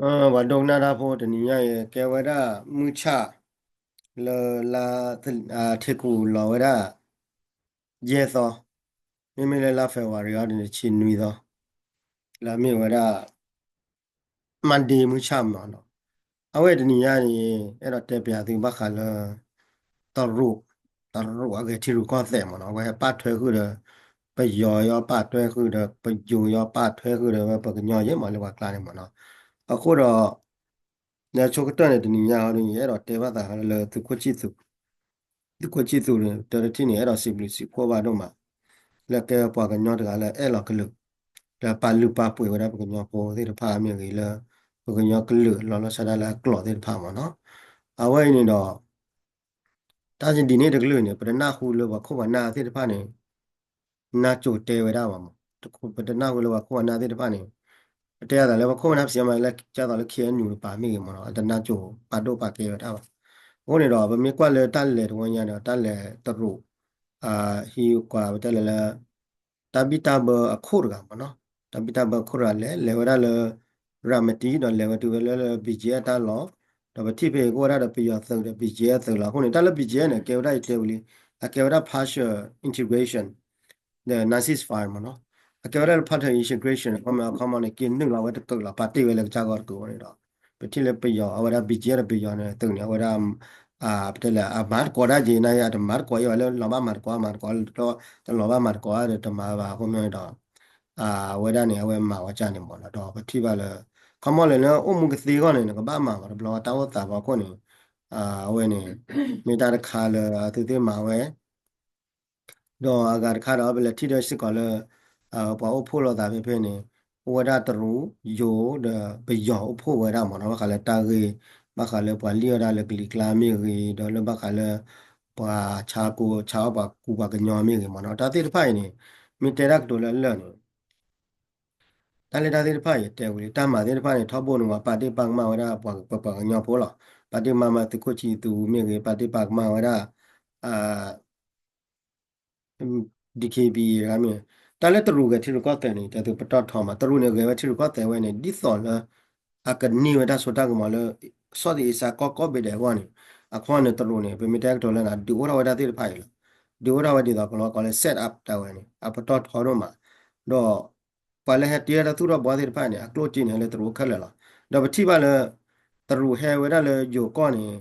ပှၤဒိကနၣ်တၢ်ဖိတနံၤညါအံၤ ကဲဝဲဒၣ်မုၢ်ဆၣ် လၢလါ ထံကူးလီၤဝဲဒၣ် ယဲၢ်သီ, မ့မ့ၢ်လၢလါ February အီၤန့ၣ် တဆံနွံသီ, လၢအမ့ၢ်ဝဲဒၣ် Monday မုၢ်ဆၣ်မနီၤ. အဝဲတနံၤညါန့ၣ် အဲၣ်ဒိးတဲပၠးသုဘၣ်ဃးလၢ တရူး, တရူးအဂဲၤထံရူၢ်ကီၢ်သဲးမနီၤ, အဝဲပာ်ထွဲဃုာ်ဒီး ပယီၤယီၤပာ်ထွဲဃုာ်ဒီး ပယိၤယီၤပာ်ထွဲဃုာ်ဒီး ဝဲပကညီယဲၢ်မးလၢပှၤကျါန့ၣ်မနီၤ. အဃိဒီး လၢဆိကတၢၢ်န့ၣ် တနံၤညါအံၤန့ၣ် ယအဲၣ်ဒိးတဲဘၣ်သးလၢသုးခိၣ်ဆံၣ်သူး, သုးခိၣ်ဆံၣ်သူးန့ၣ် တၢ်တထံၣ်န့ၣ် အဲၣ်ဒိးစံးဘျုးစံးဖှိၣ်ဘၣ်ဒိၣ်မး လၢကဲပှၤကညီတဂၤလၢအဲၣ်လီၤကလုာ်, လၢပာ်လုၢ်ပာ်ပှ့ၤဝဲဒၣ်ပကညီဖိသ့ၣ်တဖၣ်မ့ၢ်ဂ့ၤ လၢပကညီကလုာ်လီၤလီၤဆီဒၣ်တၢ်လၢအကျိာ်သ့ၣ်တဖၣ်မနီၤ. အဝဲအံၤန့ၣ်ဒီး တၢ်ဒ်န့ၣ်တကလုာ်န့ၣ် ပတနၢ်ဟူလၢပှၤခိၣ်ပှၤနၢ်သ့ၣ်တဖၣ်န့ၣ် နၢ်ကၠိၤတဲဝဲဒၣ်ဘၣ်မး, ပတနၢ်ဟူလၢပှၤခိၣ်ပှၤနၢ်သ့ၣ်တဖၣ်န့ၣ် ပတဲအသးလၢပှၤခိၣ်ပှၤနၢ် ပစံးမးလၢ ကၢ်သိးလၢ ခ့ၣ်အဲၣ်ယူၣ် တပၤမ့ၢ်ဂ့ၤမနီၤ အတနၢ်ကၠိၤပာ်ဒိၣ်ပာ်ကဲဝဲဒၣ်ဘၣ်. အဃိန့ၣ်ဒီး ပမ့ၢ်ကွၢ်လၢတၢ်လဲၤတဝီညါန့ၣ် တၢ်လဲၤတရူး ဟံးကွၢ်ပတဲလဲၣ်လၢ တၢ်ဘံၣ်တၢ်ဘၢအခိၣ်တဂၤမနီၤ, တၢ်ဘံၣ်တၢ်ဘၢအခိၣ်တဂၤလဲၤ လဲၤဝဲဒၣ်လၢ ရၤမတံ ဒီးလဲၤဝဲတုၤဝဲလၢ လၢ ဘံၣ်ကၠံအၣ် တၢ်လီၢ်, ဒီးပထံၣ်ဖဲအံၤကအိၣ်ဝဲဒၣ်ဒီးပယီၤသုးဒီး ဘံၣ်ကၠံအၣ် သုးလီၤ. အဃိန့ၣ် တၢ်လၢ ဘံၣ်ကၠံအၣ် န့ၣ် အကဲဝဲဒၣ်ယတဲဝံၤလံ, အကဲဝဲဒၣ် partial integration ဒီး non-ceasefire မနီၤ, အကဲဝဲဒၣ်လၢ partial integration အခီပညီန့ၣ် က့ၤနုာ်လီၤဝဲတကုးလီၤ ပာ်တ့ၢ်ဝဲလၢကစၢ်ဂီၢ်တကုးအဃိန့ၣ်ဒီး ပထံၣ်လၢပယီၤ အဝဲဒၣ် ဘံၣ်ကၠံအၣ် ဒီးပယီၤန့ၣ် သုးန့ၣ် အဝဲဒၣ် ပတဲလဲၣ် အမၤသကိးဒၣ်က့ၤ နအံၤ အတမၤသကိးအီၤဘၣ်လၢ လီၤဘၣ်မၤသကိး မၤသကိး တလီၤဘၣ်မၤသကိးဒီးတမၤဘၣ်အဃိန့ၣ်ဒီး အဝဲဒၣ်န့ၣ် အဝဲမၤဝဲကၢ်န့ၣ်မနီၤ, ဒီးပထံၣ်ဘၣ်လၢ ခီမီလၢလၢအိၣ်မူကသ့အဂီၢ်န့ၣ် နကဘၣ်မၤဝဲတဘျီတၢ်အိၣ်သးဘၣ်အဃိန့ၣ် အဝဲန့ၣ် မ့ၢ်တၢ်တခါလၢအသုသ့ၣ်မၤဝဲ ဒီးအဂၤတခါဒီး ပလဲၤထံၣ်ဒီးစ့ၢ်ကီးလၢ ပှၤအိၣ်ဖှိၣ်လိာ်သးဖဲဖဲန့ၣ် အိၣ်ဝဲဒၣ်တရူး ယိၤ ဒီးပယီၤအိၣ်ဖှိၣ်ဝဲဒၣ်မနီၤ, ဘၣ်ဃးလၢတၢ်ဂ့ၢ် ဘၣ်ဃးလၢပှၤလံၣ်အီၣ်ဒၣ်လၢကလံၤကျါမ့ၢ်ဂ့ၤ ဒီးလၢဘၣ်ဃးလၢ ပှၤဆါကိ ဆါအီၣ်ပှၤကူပှၤကညီမ့ၢ်ဂ့ၤမနီၤ, တၢ်သ့ၣ်တဖၣ်အံၤန့ၣ် မ့ၢ်တဲတၢ်ကတိၤလၢအလၢာ်န့ၣ် တၢ်လၢတၢ်သ့ၣ်တဖၣ်အံၤတဲဝံၤလံ တၢ်မၤသ့ၣ်တဖၣ်န့ၣ် ထီဘိန့ၣ် ပှၤပာ်တ့ၢ်ပာ်ကမၣ်ဝဲဒၣ်ပှၤပှၤကညီဖိလီၤ. ပာ်တ့ၢ်မၤမၤသုးခိၣ်ဆံၣ်သူးမ့ၢ်ဂ့ၤ ပာ်တ့ၢ်ပာ်ကမၣ်ဝဲဒၣ် DKBA တဂၤမ့ၢ် တၢ်လၢတရူးဂဲၤထံရူၢ်ကီၢ်သဲးန့ၣ် တဲသုပတီၢ်ထီမး တရူးန့ၣ် ဂဲၤဝဲထံရူၢ်ကီၢ်သဲးဝဲန့ၣ် ဒ်သိးလၢ အကန့ၢ်ဝဲတၢ်စိတၢ်ကမီၤလၢ Southeast Asia ကီၢ်ကိးဘ့ၣ်ဒဲးအဂီၢ်န့ၣ် အခီန့ၣ်တရူးန့ၣ် ပမ့ၢ်တဲကတိၤလၢနၤ ဒုးအိၣ်ထီၣ်ဝဲတၢ်သ့ၣ်တဖၣ်အံၤလီၤ. ဒုးအိၣ်ထီၣ်ဝဲဒ်သိးကလီကီးလၢ set up တၢ်ဝဲန့ၣ် အပတီၢ်ထီဒိၣ်မး ဒီး ပှၤလၢဟဲတ့ထီၣ်တၢ်သူၣ်ထီၣ်ဘှီသ့ၣ်တဖၣ်န့ၣ် အကျိၣ်စ့န့ၣ် ဟဲလၢတရူးခဲလၢာ်လီၤ. ဒီးပထံၣ်ဘၣ်လၢ တရူးဟဲဝဲဒၣ်လၢယိၤကီၢ်န့ၣ်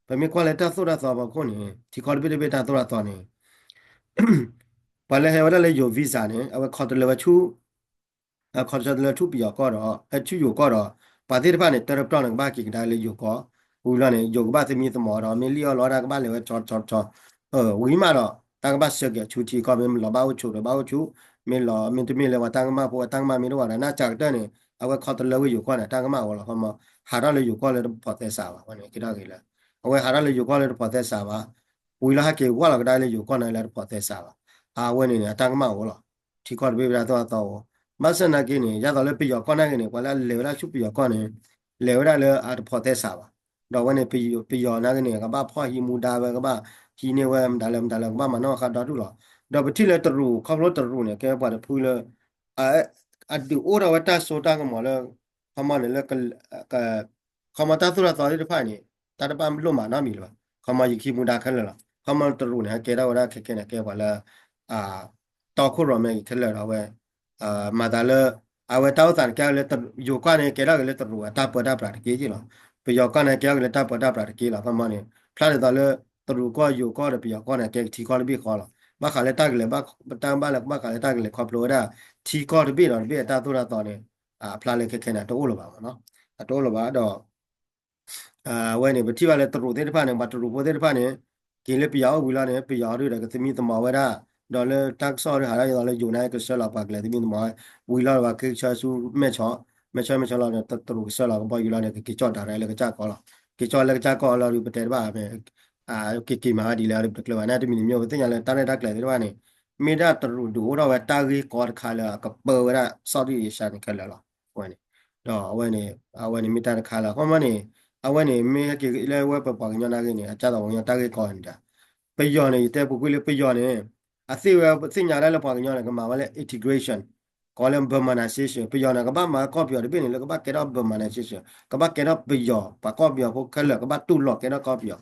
ပမ့ၢ်ကွၢ်လၢတၢ်သိၣ်တၢ်သီဖီခိၣ်န့ၣ် ထံကီၢ်တဘ့ၣ်တဘ့ၣ်တၢ်သိၣ်တၢ်သီန့ၣ် ပှၤလၢဟဲဝဲဒၣ်လၢယိၤ visa န့ၣ် အဝဲခီတလၢဝဲဆူ ခီတလၢဆူပယီၤကီၢ်ဒီး ဆူယိၤကီၢ်ဒီး ပှၤသ့ၣ်တဖၣ်န့ၣ် တၢ်တပတီၢ်န့ၣ် ကဘၣ်က့ၤကဒါလၢယိၤကီၢ် ဝံၤလီၤန့ၣ် ယိၤကဘၣ်သမံသမိးဒီး မ့ၢ်လံၣ်အီၣ်လီအီၣ်တၢ်ကဘၣ်လဲၤဝဲဆီဆီဆီ ဝံၤမးဒီး တၢ်ကဘၣ်ဆှၢက့ၤဆူထံကီၢ် မ့ၢ်လီၤဘၣ်အိၣ်ဆူၣ်ဒီးဘၣ်အိၣ်ဆူၣ် မ့ၢ်လီၤ မ့တမ့ၢ်လၢပှၤတၢ်ကမၣ်ဖိ တၢ်ကမၣ်မ့ၢ်တအိၣ်ဘၣ်ဒီး နၢ်စၢ်ကတၢၢ်န့ၣ် အဝဲခီတလၢဝဲယိၤကီၢ်န့ၣ် တၢ်ကမၣ်အိၣ်လီၤ ခီမီ ဟးထီၣ်လၢယိၤကီၢ်လၢတဖိးသဲစးဘၣ် ဝဲန့ၣ်က့ၤထီၣ်က့ၤလၢ အဝဲဟးထီၣ်လၢယိၤကီၢ်လၢတဖိးသဲစးဘၣ် ဝံၤလီၤဟဲက့ၤဝဲလီၤကဒါလၢယိၤကီၢ်န့ၣ်လၢတဖိးသဲစးဘၣ် အဝဲန့ၣ်န့ၣ် အတၢ်ကမၣ်အိၣ်လီၤ ထံကီၢ်တဘ့ၣ်ဘ့ၣ်တၢ်သိၣ်တၢ်သီအိၣ် ဘၣ်ဆၣ်နာ်က့န့ၣ် ဒ်သိးလၢပယီၤကီၢ်နာ်က့န့ၣ် ပှၤလၢအလဲၤဝဲဒၣ်ဆူပယီၤကီၢ်န့ၣ် လဲၤဝဲဒၣ်လၢအတဖိးသဲစးဘၣ် ဒီးအဝဲန့ၣ် ပယီၤနာ်က့န့ၣ် ကဘၣ်ဖီၣ်ဟံးမူဒါဝဲ ကဘၣ်ဟံးန့ၢ်ဝဲမတၤလဲၣ်မတၤလဲၣ် ကဘၣ်မၤနီၣ်ဃာ်ဒီဒူၣ်လီၤ ဒီးပထံၣ်လၢတရူး ခီဖျိတရူးန့ၣ် ကဲပှၤတဖုလၢ အဒုးအိၣ်ထီၣ်ဝဲတၢ်စိတၢ်ကမီၤလၢ ခီမီန့ၣ်လၢ ခီမီတၢ်သိၣ်တၢ်သီသ့ၣ်တဖၣ်န့ၣ် တၢ်တဘၣ်လိၣ်မးနီတမံၤလၢၤဘၣ် ခီမီယခံမူဒါခဲလၢာ်လီၤ ခီမီတရူးန့ၣ် ဟဲကဲထီၣ်ဝဲဒၣ်ခဲခဲန့ၣ် ကဲပှၤလၢ တီခိၣ်ရိၣ်မဲခဲလၢာ်ဒီးအဝဲ မၤသးလၢ အဝဲတၢ်အိၣ်သးန့ၣ် ကဲထီၣ်က့ၤလၢ ယိၤကီၢ်န့ၣ် ကဲထီၣ်က့ၤလၢတရူးအတၢ်ပၢတၢ်ပြးတက့ၢ်လီၤ ပယီၤကီၢ်န့ၣ် ကဲထီၣ်က့ၤလၢတၢ်ပၢတၢ်ပြးတက့ၢ်လီၤ ခီမီန့ၣ် ဖျါဒ်သိးလၢ တရူးကီၢ် ယိၤကီၢ်ဒီးပယီၤကီၢ်န့ၣ် ကဲကထံကီၢ်တဘ့ၣ်ဃီလီၤ ဘၣ်ဃးလၢတၢ်ကလဲၤ တၢ်ဘၣ်လၢ ဘၣ်ဃးလၢတၢ်ကလဲၤခီဖျိဝဲဒၣ် ထံကီၢ်တဘ့ၣ်ဒီးတဘ့ၣ်အတၢ်သိၣ်တၢ်သီန့ၣ် အဖျါလၢခဲခဲန့ၣ် အတအိၣ်လၢၤဘၣ်မနီၤ အတအိၣ်လၢၤဘၣ်ဒီး အဝဲန့ၣ် ပထံၣ်ဘၣ်လၢတရူးသ့ၣ်တဖၣ်န့ၣ် ပှၤတရူးဖိသ့ၣ်တဖၣ်န့ၣ် က့ၤလၢပယီၤအိၣ်ဝံၤလီၤန့ၣ် ပယီၤဒုးဒီးကသမံသမိးဝဲဒၣ် ဒီးလၢတၢ်ကစီၣ်ဒုးဟးထီၣ်ဒ်သိးလၢယိၤန့ၣ် ကဆှၢလီၤပှၤကလဲၤသမံသမိးဝဲ ဝံၤလီၤဒီးပှၤက့ၤဆှၢဆူမဲၢ်ဆီး မဲၢ်ဆီး မဲၢ်ဆီးလီၤဒီး တရူးကဆှၢလီၤကဘီယူၤလီၤန့ၣ် ကက့ၤကၠီၣ်တၢ်ရဲလၢကစၢ်ကီးလီၤ က့ၤကၠီၣ်လၢကစၢ်ကီးလီၤဒီး ပတဲတဘၣ် က့ၤက့ၤမၤဝဲဒ်လဲၣ်ဒီးပတကျၢၤဘၣ် နာ်တမံၤတမံၤ ပသ့ၣ်ညါလၢတၢ်ရဲၣ်တၢ်ကျဲၤသ့ၣ်တဖၣ်န့ၣ် မ့ၢ်ဒၣ်တရူးဒုးအိၣ်ထီၣ်ဝဲတၢ်ဂ့ၢ်ကီတခါလၢအကပၢဝဲဒၣ် Southeast Asia န့ၣ်ခဲလၢာ်လီၤ အဝဲန့ၣ် ဒီးအဝဲန့ၣ် အဝဲန့ၣ်မ့ၢ်တၢ်တခါလီၤ ခီမီန့ၣ် အဝဲန့ၣ် မ့ၢ်ဟဲက့ၤလၢဝဲပပှၤကညီနာ်က့န့ၣ် အကၢ်သိးပှၤကညီတၢ်ဂ့ၢ်ကီန့ၣ်ဒီး ပယီၤန့ၣ် ယတဲပူၤကွံာ်လၢပယီၤန့ၣ် အသ့ၣ်ဝဲသ့ၣ်ညါဒၣ်လၢပှၤကညီန့ၣ် ကမၤဝဲလၢ integration ကိးလၢ Burmanization ပယီၤန့ၣ် ကဘၣ်မၤကီၢ်ပယီၤတဘ့ၣ်န့ၣ် လၢကဘၣ်ကဲထီၣ် Burmanization ကဘၣ်ကဲထီၣ်ပယီၤ ပှၤကီၢ်ပယီၤဖိခဲလၢာ် ကဘၣ်တူၢ်လိာ်ကဲထီၣ်ကီၢ်ပယီၤ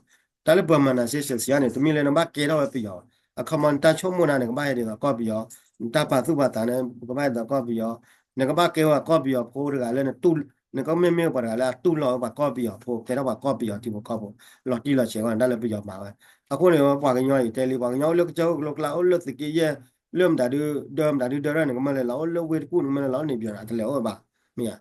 တၢ်လၢ Burmanization စံးယါန့ၣ် တမ့ၢ်လၢနဘၣ်ကဲထီၣ်ဝဲပယီၤဘၣ် အခီမီ နတၢ်ဆိကမိၣ်နၤန့ၣ် ကဘၣ်ဟဲဒ်သိးကီၢ်ပယီၤ နတၢ်ပာ်သူၣ်ပာ်သးန့ၣ် ကဘၣ်ဟဲဒ်သိးကီၢ်ပယီၤ နကဘၣ်ကဲဝဲကီၢ်ပယီၤဖိတဂၤလၢ နကမ့ၢ်မ့ၢ်ပှၤတဂၤလၢအတူၢ်လိာ်ဝဲပှၤကီၢ်ပယီၤဖိ ကဲထီၣ်ပှၤကီၢ်ပယီၤထံဖိကီၢ်ဖိ လီၤတံၢ်လီၤဆဲးအဂီၢ်န့ၣ် တၢ်လၢပယီၤမၤဝဲ အဃိန့ၣ် ပှၤကညီအံၤတဲလံ ပှၤကညီအိၣ်လၢကစၢၢ်ခိၣ်ကျိကျါ အိၣ်လၢသုးက့ယဲၢ် လၢမတၤဒု ဒၢမတၤဒုဒၢရၢၢ်န့ၣ် ကမၢလဲၤလီၤ အိၣ်လၢဝ့ၢ်တကူၣ်န့ၣ် ကမၢလဲၤလီၤ အိၣ်န့ၣ်ပယီၤန့ၣ် အတလဲၤအိၣ်ဘၣ် မ့ၢ်ဧါ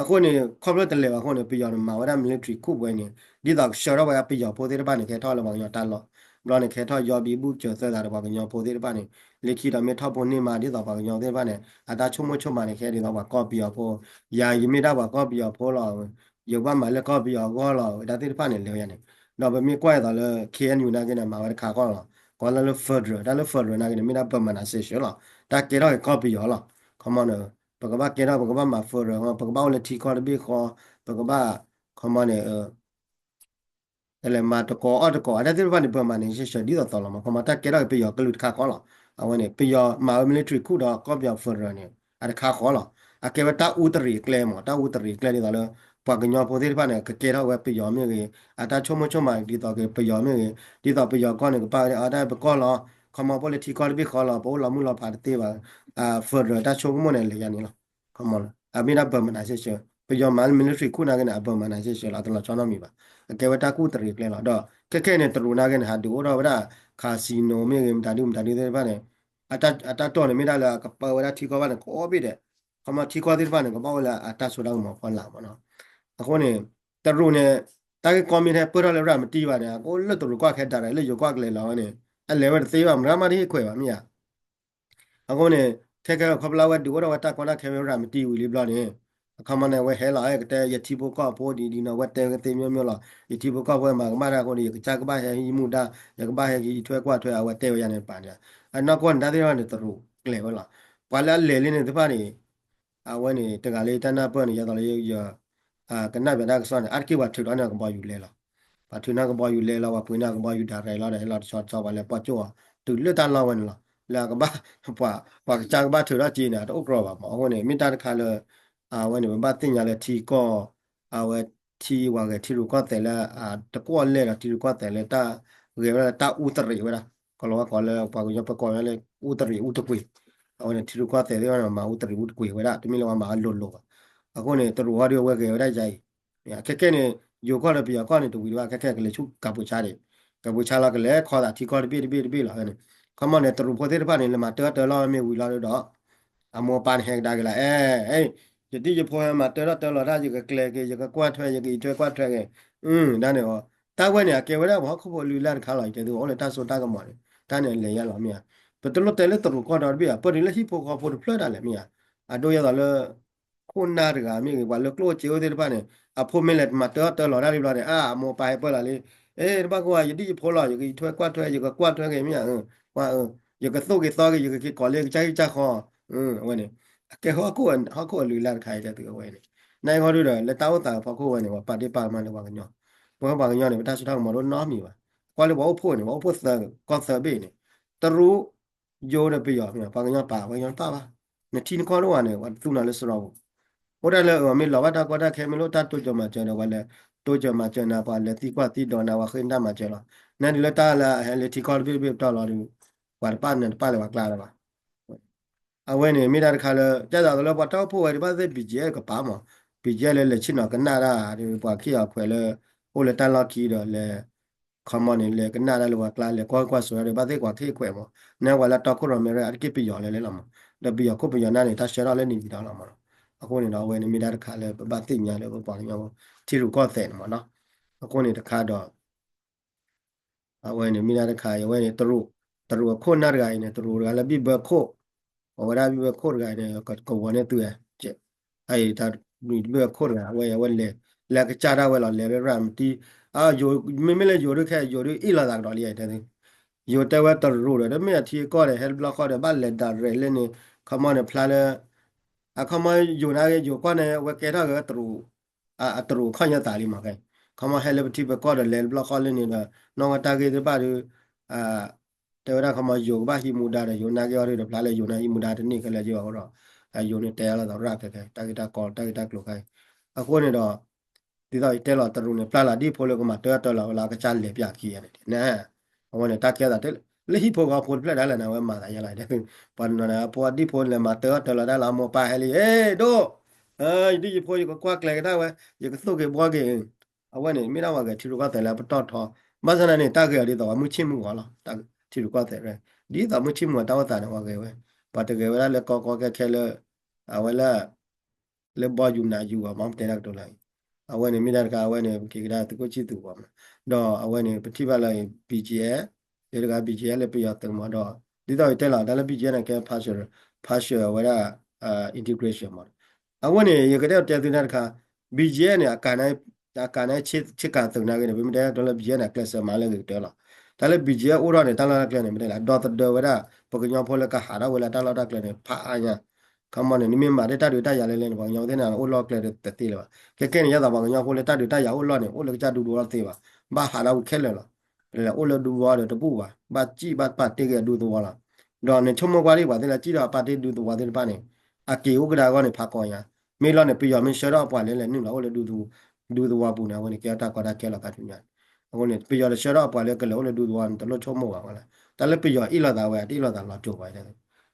အဃိန့ၣ် ခီဖျိတလဲၤဘၣ်အဃိန့ၣ် ပယီၤန့ၣ် မၤဝဲဒၣ် military coup ဝဲန့ၣ် ဒ်သိးကဆှၢထီၣ်ဝဲဒၣ်ပယီၤဖိသ့ၣ်တဖၣ်န့ၣ် ကဟဲထီၣ်လၢပှၤကညီတၢ်လီၢ် ဘျီန့ၣ် ကဟဲထီၣ်ယီဘံဘူၣ်စၢၤသၢသးဒီးပှၤကညီဖိသ့ၣ်တဖၣ်န့ၣ် လၢခံဒီးမ့ၢ်ထီၣ်ဖိန့ၢ်မး ဒ်သိးပှၤကညီသ့ၣ်တဖၣ်န့ၣ် အတၢ်ဆိကမိၣ်ဆိကမးန့ၣ် ကဟဲဒ်သိးပှၤကီၢ်ပယီၤဖိ ယၤယမ့ၢ်ဒၣ်ပှၤကီၢ်ပယီၤဖိလီၤ ယကဘၣ်မၤလၢကီၢ်ပယီၤအဂီၢ်လီၤ ဝဲဒၣ်သ့ၣ်တဖၣ်န့ၣ် လဲၤဝဲယါန့ၣ် ဒီးပမ့ၢ်ကွၢ်အသိးလၢ K N U နာ်က့န့ၣ် မၤဝဲတခါဃီလီၤ ကိးလၢလၢ federal တၢ်လၢ federal နာ်က့န့ၣ် မ့ၢ်ဒၣ် Burmanization လီၤ တၢ်ကဲထီၣ်က့ၤကီၢ်ပယီၤလီၤ ခီမီန့ၣ် ပကဘၣ်ကဲထီၣ် ပကဘၣ်မၤ federal ပကဘၣ်အိၣ်လၢထံကီၢ်တဘ့ၣ်ဃီ ပကဘၣ် ခီမီန့ၣ် တလဲၤမၤတကိးအီၣ်တကိး အတၢ်သ့ၣ်တဖၣ်န့ၣ် Burmanization ဒ်သိးသိးလီၤမး ခီမီတၢ်ကဲထီၣ်က့ၤပယီၤကလုာ်တခါဃီလီၤ အဝဲန့ၣ် ပယီၤမၤဝဲ military coup ဒီးကီၢ်ပယီၤ federal န့ၣ် အတခါဃီလီၤ အကဲဝဲတၢ်အူတရံးအကျဲမး တၢ်အူတရံးအကျဲဒ်သိးလၢ ပှၤကညီဖိသ့ၣ်တဖၣ်န့ၣ် ကကဲထီၣ်ဝဲပယီၤမ့ၢ်ဂ့ၤ အတၢ်ဆိကမိၣ်ဆိကမးဒ်သိးက့ၤပယီၤမ့ၢ်ဂ့ၤ ဒ်သိးပယီၤကီၢ်န့ၣ် ကပာ်ဝဲဒၣ်အတၢ်ပကီၢ်လီၤ ခီမီဖိလၢထံကီၢ်တဘ့ၣ်ဃီလီၤ ပအိၣ်လီၤမုၢ်လီၤဖးတသ့ဘၣ် federal တၢ်ဆိကမိၣ်န့ၣ် လဲၤယါန့ၣ်လီၤ ခီမီ အမ့ၢ်ဒၣ် Burmanization ပယီၤမၤလၢ military coup နာ်က့န့ၣ် အ Burmanization လီၤ အတလီၤဆီနီတမံၤဘၣ် အကဲဝဲတၢ်ကူၣ်တရံးကျဲလီၤ ဒီးခဲခဲန့ၣ် တရူးနာ်က့န့ၣ် ဟးဒုးအိၣ်ထီၣ်ဝဲဒၣ် casino မ့ၢ်ဂ့ၤ မတၤဒုမတၤဒုသ့ၣ်တဖၣ်န့ၣ် အတၢ်တိာ်န့ၣ်မ့ၢ်ဒၣ်လၢအကပၢဝဲဒၣ်ထံကီၢ်ဘၣ်န့ၣ် ကိးဘ့ၣ်ဒဲး ခီမီထံကီၢ်သ့ၣ်တဖၣ်န့ၣ် ကဘၣ်အိၣ်လၢအတၢ်စိတၢ်ကမီၤဖီလာ်မးနီၤ အဃိန့ၣ် တရူးန့ၣ် တၢ်ဂ့ၢ်ကီမ့ၢ်ထဲပၢၢ်ထီၣ်လၢရၤမတံဘၣ်န့ၣ် အကအိၣ်လၢတရူးကီၢ်ခဲ direct လၢယိၤကီၢ်ကလဲၤလီၤဝဲန့ၣ် အလဲၤဝဲတသ့ဘၣ် မတၤမးတဟ့ၣ်ခွဲးဘၣ်မ့ၢ်ဧါ အဃိန့ၣ် ခဲခဲခီဖျိလၢအဝဲဒုးအိၣ်ထီၣ်ဝဲတၢ်ကီတၢ်ခဲဝဲရၤမတံဝံၤလံဘျီန့ၣ် အခီမီန့ၣ် အဝဲဟဲလီၤ ကတဲယထံဖိကီၢ်ဖိဒ်ဒ်နီၤ အဝဲတဲဝဲသ့မျိုးမျိုးလီၤ ယထံဖိကီၢ်ဖိမၤကမၣ်တၢ်အဃိန့ၣ် ယကစၢ်ကဘၣ်ဟဲဟံးမူဒါ ယကဘၣ်ဟဲက့ၤအံးထွဲကွၢ်ထွဲ အဝဲတဲဝဲယါန့ၣ်ပာ်န့ၣ် အနီၢ်ကီၢ်န့ၣ် တၢ်သ့ၣ်တဖၣ်န့ၣ် တရူးကျဲၤဝဲလီၤ ပှၤလၢအလဲၤလံန့ၣ်သ့ၣ်တဖၣ်န့ၣ် အဝဲန့ၣ် တဂၤလၢတၢ်နၢ်ပၢၢ်န့ၣ် ယသိးလၢယ ကနၣ်ပၠးတၢ်ကစီၣ်န့ၣ် အါတက့ၢ်ပှၤထုးထီၣ်န့ၢ်ကဘီယူၤလဲၤလီၤ ပှၤထုးန့ၢ်ကဘီယူၤလဲၤလီၤ ပှၤပှ့ၤန့ၢ်ကဘီယူၤ direct လီၤဒီး ဟဲလီၤတဆီတဆီ ပှၤလဲၤပီၢ်ကၠိၣ်အီၤ တုၤလၢတၢ်လီၢ်ဝဲန့ၣ်လီၤ လၢအကဘၣ် ပှၤကစၢ်ကဘၣ်ထုးထီၣ်က့ၤန့ၣ် တအိၣ်ကြီဘၣ်မး အဃိန့ၣ် မ့ၢ်တၢ်တခါလၢ အဝဲန့ၣ် ပဘၣ်သ့ၣ်ညါလၢထံကီၢ် အဝဲထံဝဲဂဲၤထံရူၢ်ကီၢ်သဲးလၢ တကွီၢ်လဲၢ်ဒီးထံရူၢ်ကီၢ်သဲးလၢတၢ် ဂဲၤဝဲဒၣ်တၢ်အူတရံးဝဲဒၣ် ကလီၤဝဲကိးလၢပှၤကညီပကိးဝဲလၢအူတရံးအူတကွံာ် အဝဲန့ၣ်ထံရူၢ်ကီၢ်သဲးသ့ၣ်တဖၣ်န့ၣ် မၤအူတရံးအူတကွံာ်ဝဲဒၣ် တမ့ၢ်လၢပှၤမၤအလိၤလိၤဘၣ် အဃိန့ၣ် တရူးဟီဒုးအဝဲဂဲၤဝဲဒၣ်ယါအံၤ ခဲခဲန့ၣ် ယိၤကီၢ်ဒီးပယီၤကီၢ်န့ၣ် တဝံၤတဘၣ် ခဲခဲကလဲၤဆူကၤပူၤဆါန့ၣ် ကၤပူၤဆါလီၤ ကလဲၤခီသးထံကီၢ်တဘ့ၣ်တဘ့ၣ်တဘ့ၣ်လီၤန့ၣ် ခီမီန့ၣ် တရူးဖိသ့ၣ်တဖၣ်န့ၣ် လဲၤမၤတၢ်အၢတၢ်လီၢ်မ့ၢ်ဝံၤလီၤဒီး အမိၢ်အပၢ်န့ၣ် ဟဲကဒါက့ၤလီၤ အဲ ယဒ်ယဖိဟဲမၤတၢ်အၢတၢ်လီၢ်တၢ် ယကကျဲၤက့ၤ ယကကွၢ်ထွဲ ယကအံးထွဲကွၢ်ထွဲက့ၤ ဒ်န့ၣ် တၢ်ဝဲန့ၣ် အကဲဝဲဒၣ်ပှၤဟီၣ်ခိၣ်ဖိလုၢ်လၢ်တခါလီၤ ယတဲသု အိၣ်လၢတၢ်စိတၢ်ကမီၤန့ၣ် တၢ်န့ၣ်လဲၤယါလီၤမ့ၢ်ဧါ ပတလိၣ်တဲလၢတရူးကီၢ်ဒီတဘ့ၣ်ဧါ ပၢၢ်တုၤလၢဟံၣ်ဖိဃီဖိတဖျၢၣ်ဒၣ်လဲာ်မ့ၢ်ဧါ အဒိယဲသိးလၢ ခိၣ်နၢ်တဂၤမ့ၢ်ဂ့ၤ ပှၤလၢကျိၣ်စ့အိၣ်သ့ၣ်တဖၣ်န့ၣ် အဖိမ့ၢ်လဲၤမၤတၢ်အၢတၢ်လီၢ်တၢ်လံဘျီန့ၣ် အမိၢ်အပၢ်ဟဲပၢၢ်လီၤလံ အဲ တဘၣ်ကိၢ်ဘၣ် ယဒ်ယဖိလီၤ ယကအံးထွဲကွၢ်ထွဲ ယကကွၢ်ထွဲက့ၤမ့ၢ်ဧါ ကွၢ် ယကသိၣ်က့ၤသီက့ၤ ယကက့ၤကိးလၢကစၢ်ဟံၣ်ကစၢ်ဃီ အဝဲန့ၣ် အကဲဟီၣ်ခိၣ်အလုၢ်အလၢ်တခါအံၤ တဲသုအဝဲန့ၣ် နဂီၢ်ဒုဒီး လၢတၢ်အိၣ်သးဖီခိၣ်ဝဲန့ၣ် ပှၤပာ်ဒ့ၣ်ပာ်ကမၣ်လၢပှၤကညီ ပဝဲပှၤကညီန့ၣ် ပတၢ်စိတၢ်ကမီၤဒိၣ်နီတမံၤဘၣ် ကွၢ်လၢပှၤအိၣ်ဖှိၣ်န့ၣ် ပှၤအိၣ်ဖှိၣ်သၢကီၢ်သၢဘ့ၣ်န့ၣ် တရူး ယိၤဒီးပယီၤ ပှၤကညီပာ် ပှၤကညီတပာ်ဘၣ် နထံနကီၢ်ဒိၣ်ဝဲန့ၣ် ပှၤတသူနၤလၢစရီပူၤ အိၣ်ဒၣ်လၢအမ့ၢ်လီၤဘၣ်တၢ်ကီတၢ်ခဲ မ့ၢ်လိၣ်တၢ်တိစၢၤမၤစၢၤဒီးပှၤလဲၤတိစၢၤမၤစၢၤနၤ ပှၤလဲၤသံကွၢ်သံဒိးနၤ ပှၤဃ့နတၢ်မၤစၢၤလီၤ နဒ်လၢတၢ်လၢအဟဲလၢထံကီၢ်တဘ့ၣ်တဘ့ၣ်ပတီၢ်လီၤဒီး ပှၤတပာ်နၤတပာ်လၢၤပှၤကျါလၢၤဘၣ် အဝဲန့ၣ်မ့ၢ်တၢ်တခါလၢ ကဲသးသိးလၢပှၤတၢ်အိၣ်ဖှိၣ်ဝဲဒၣ်ဘၣ်သ့ၣ် BGF ကပာ်မး BGF လၢလဲၤဆ့ၣ်နီၤကနၣ်တၢ်ဒီး ပှၤခံအီၤခွဲးလၢ အိၣ်လၢတၢ်လီၢ်ခံဒီးလဲၤ ခီမီန့ၣ် လဲၤကနၣ်တၢ်လၢပှၤကျါ လဲၤကွၢ်ကွၢ်စိဒီးဘၣ်သ့ၣ်ပှၤခံခွဲးမး နပှၤလၢတီခိၣ်ရိၣ်မဲရၢအတက့ၢ်ပယီၤလၢလဲၣ်လီၤမး ဒီးပယီၤခိၣ်ပယီၤနၢ်န့ၣ် တၢ်ဆှၢထီၣ်လၢန့ၣ်ပံၤဒီးလီၤမး အဃိန့ၣ်ဒီး အဝဲန့ၣ်မ့ၢ်တၢ်တခါလၢပဘၣ်သ့ၣ်ညါလၢပပှၤကညီ ထံရူၢ်ကီၢ်သဲးန့ၣ်မးနီၤ အဃိန့ၣ်တခါဒီး အဝဲန့ၣ်မ့ၢ်ဒၣ်တခါအံၤ အဝဲန့ၣ် တရူးအခိၣ်နၢ်တဂၤအံၤန့ၣ် တရူးတဂၤလၢဘံၣ်ဘၢခိၣ် အဝဲဒၣ်ဘံၣ်ဘၢခိၣ်တဂၤအံၤန့ၣ် ကဝီၤန့ၢ်သုဝဲ အံၤတၢ်ဘံၣ်ဘၢခိၣ်တဂၤ အဝဲအဝဲလဲၤ လဲၤကစၢ်ဒၣ်ဝဲလီၤ လဲၤလၢရၤမတံ မ့မ့ၢ်လၢယိၤဒုးခဲ ယိၤဒုးအ့ၣ်လိာ်သးကဒီးလံ တဲသု ယိၤတဲဝဲတရူးဒီး တမ့ၢ်အထံအကီၢ်ဒီး ဟဲတဘျီဃီဒီး ဘၣ်လဲၤဒၣ်ရဲၣ်လၢန့ၣ် ခီမီန့ၣ်ဖျါလၢ အခီမီယိၤနာ်က့ ယိၤကွၢ်န့ၣ် အဝဲကဲထီၣ်က့ၤတရူး အတရူးအခီၣ်ညါသးလံမး ခီမီဟဲလၢပထံပကီၢ်ဒီးလဲၤတဘျီဃီလၢန့ၣ်ဒီး နီၢ်ဝဲတၢ်ဂ့ၢ်သ့ၣ်တဖၣ်ဒီး တဲဝဲဒၣ်ခီမီယိၤကဘၣ်ဟံးမူဒါဒီး ယိၤနာ်က့အီၤဒီး တဖျါလၢယိၤနာ်ဟံးမူဒါတန့ၢ်ခဲလၢာ်က့ဘၣ်အဃိဒီး အယိၤန့ၣ်တဲလီၤသးရၣ်ခဲခဲ တၢ်ဂ့ၢ်တၢ်ကီ တၢ်ဂ့ၢ်တၢ်ကျိၤခဲအံၤ အဃိန့ၣ်ဒီး ဒ်သိးယတဲလီၤတရူးန့ၣ် ပျၢ်လၢဒ်ဖိလၢကမၤတၢ်အၢတၢ်လီၤဝဲလၢအကစၢ်လဲၤပၠးခံဂၤန့ၣ် အဝဲန့ၣ်တၢ်ကဲသးတဲ လၢဟံၣ်ဖိဃီဖိတဖျၢၣ်ဒၣ်လဲာ်န့ၣ် အဝဲမၤသးယဲလီၤ ပှၤတနီၤန့ၣ် အဖိဒ်ဖိလဲၤမၤတၢ်အၢတၢ်လီၤဒၣ်လၢအမိၢ်ပၢ်ဟဲလံ ဟ့ၣ်ဒိၣ် ယဒ်ယဖိယကကွၢ်ကျဲၤကဒါဝဲ ယကသိၣ်က့ၤဘှီက့ၤ အဝဲန့ၣ် မ့ၢ်ဒၣ်ပှၤဂဲၤထံရူၢ်ကီၢ်သဲးလၢအပတီၢ်ထီ ဘၣ်ဆၣ်သနာ်န့ၣ် တၢ်ဂဲၤအီၤဒ်သိးပှၤမုၢ်ဆ့ၣ်မုၢ်ဂီၤလီၤ ထံရူၢ်ကီၢ်သဲး ဒ်သိးမုၢ်ဆ့ၣ်မုၢ်ဂီၤတၢ်အိၣ်သးန့ၣ် ပှၤဂဲၤဝဲ ပှၤတဂဲၤဝဲဒၣ်လၢကီကီခဲခဲလၢ အဝဲလၢ လၢဘီယူၤနးယူၤအီၤ မ့ၢ်ပတဲတၢ်ကတိၤလၢအံၤ အဝဲန့ၣ်မ့ၢ်ဒၣ်တခါ အဝဲန့ၣ် ပက့ၤကဒါသုးခိၣ်ဆံၣ်သူးအဂီၢ်မး ဒီးအဝဲန့ၣ် ပထံၣ်ဘၣ်လၢ ဘံၣ်ကၠံၣ်အဲၣ် လၢတဂၤ ဘံၣ်ကၠံၣ်အဲၣ် လၢပယီၤသုးမးဒီး ဒ်သိးယတဲလီၤ တၢ်လၢ ဘံၣ်ကၠံၣ်အဲၣ် န့ၣ် ကဲ partial partial အဝဲဒၣ် integration မး အဝဲန့ၣ် ယကတဲတဲသုတၢ်တခါ ဘံၣ်ကၠံၣ်အဲၣ် န့ၣ် အကးန့ၣ်ဆ့ကၤသုးနာ်က့န့ၣ် ပမ့ၢ်တဲတၢ်လၢ ဘံၣ်ကၠံၣ်အဲၣ် န့ၣ် အကျဲးစၢးမၤလၢအဂ့ၤကတၢၢ်လီၤ တၢ်လၢ ဘံၣ်ကၠံၣ်အဲၣ် အိၣ်ထီၣ်န့ၣ် တၢ်လီၢ်တၢ်ကျဲန့ၣ် မ့ၢ်တဲလၢ ဒီသဒၢဝဲဒၣ် ပှၤကညီဖိလၢကဟးထီၣ်ဝဲလၢတၢ်လီၢ်တၢ်ကျဲန့ၣ် ဖးအါညါ ခီမီန့ၣ် နမ့ၢ်မၤတၢ်ဒုးတၢ်ယၤလဲၣ်လဲၣ်န့ၣ် ပှၤကညီဖိသ့ၣ်န့ၣ် အိၣ်လီၢ်ကျဲတသ့လၢၤဘၣ် ခဲကဲန့ၣ် ယသးပှၤကညီဖိလၢတၢ်ဒုးတၢ်ယၤအိၣ်လီၢ်န့ၣ် အိၣ်လၢကစၢ်ဒူသဝီတသ့ဘၣ် ဘၣ်ဟးထီၣ်ဝံၤခဲလၢာ်လီၤ လဲၤအိၣ်လၢဒူသဝီဒီးတဘူၣ်ဘၣ် ဘၣ်စံၣ်ဘၣ်ပာ်တ့ၢ်က့ၤအဒူသဝီလီၤ ဒီးနဆိကမိၣ်ကွၢ်ဒံးပှၤသ့ၣ်လၢစံၣ်ဒီးအပာ်တ့ၢ်ဒူသဝီသ့ၣ်တဖၣ်န့ၣ် အက့ၤအိၣ်ကဒါအဂီၢ်န့ၣ် ဖးကီညါ မ့ၢ်လီၤန့ၣ် ပယီၤမ့ၢ်ဆှၢထီၣ်အပှၤလဲၣ်လဲၣ်နုာ်လီၤအိၣ်လၢ ဒူသဝီပူၤန့ၣ် အဝဲန့ၣ် ကဲထီၣ်တၢ်ကီတၢ်ခဲလီၤခါဆူညါန့ၣ် အဃိန့ၣ် ပယီၤတဆှၢထီၣ်အပှၤလၢကလဲၤအိၣ်လၢဒူသဝီန့ၣ် တလိၣ်ဆိကမိၣ်ဘၣ်ဝဲလၢ တၢ်လၢပယီၤအ့ၣ်လိာ်သးဝဲ အတအ့ၣ်လိာ်သးလီၤတိာ်ဝဲ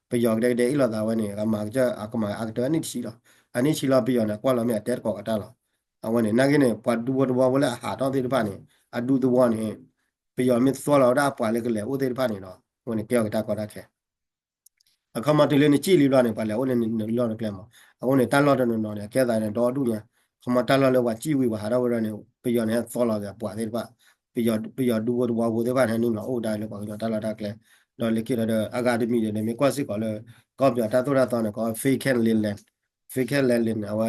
ပယီၤကဒဲကဒဲအ့ၣ်လိာ်သးဝဲန့ၣ် အကမၤအကတၢၢ်အနံၣ်တဆံလီၤ အနံၣ်ဆံလီၤ ပယီၤန့ၣ် ကွၢ်လီၤမ့ၢ်အတဲတကိးကတၢၢ်လီၤ အဝဲန့ၣ် နာ်က့န့ၣ် ပှၤဒူဖိတဝီဖိလၢအဟးထီၣ်သ့ၣ်တဖၣ်န့ၣ် အဒူသဝီန့ၣ် ပယီၤမ့ၢ်သွီလီၤဝဲဒၣ်အပှၤလၢကလဲၤအိၣ်သ့ၣ်တဖၣ်န့ၣ်ဒီး အဝဲန့ၣ် ကဲအီၤက့ၤတၢ်ကီတၢ်ခဲ အခီမီတုၤလၢနစံၣ်လံဘျီန့ၣ် ပှၤလဲၤအိၣ်လၢနလီၢ်နကျဲမး အဃိန့ၣ် တၢ်လီၢ်တနီၤနီၤန့ၣ် အကဲသးန့ၣ် ဒီဒူၣ်ညါ ခီမီတၢ်လီၢ်လၢပှၤစံၣ်ဝံၤ ပှၤဟးထီၣ်ဝဲဒၣ်န့ၣ် ပယီၤန့ၣ် ဟဲသွီလီၤက့ၤအပှၤသ့ၣ်တဖၣ် ပယီၤဒူဖိတဝီဖိသ့ၣ်တဖၣ်န့ၣ် နုာ်လီၤအိၣ်ကဒါလၢပှၤကညီတၢ်လီၢ်တၢ်ကျဲ ဒီးလၢခံဒီး အဂၤတမံၤဒီး မ့ၢ်ကွၢ်စ့ၢ်ကီးလၢ ကီၢ်ပယီၤတၢ်သိၣ်တၢ်သီန့ၣ် ကီး vacant land vacant land အဝဲ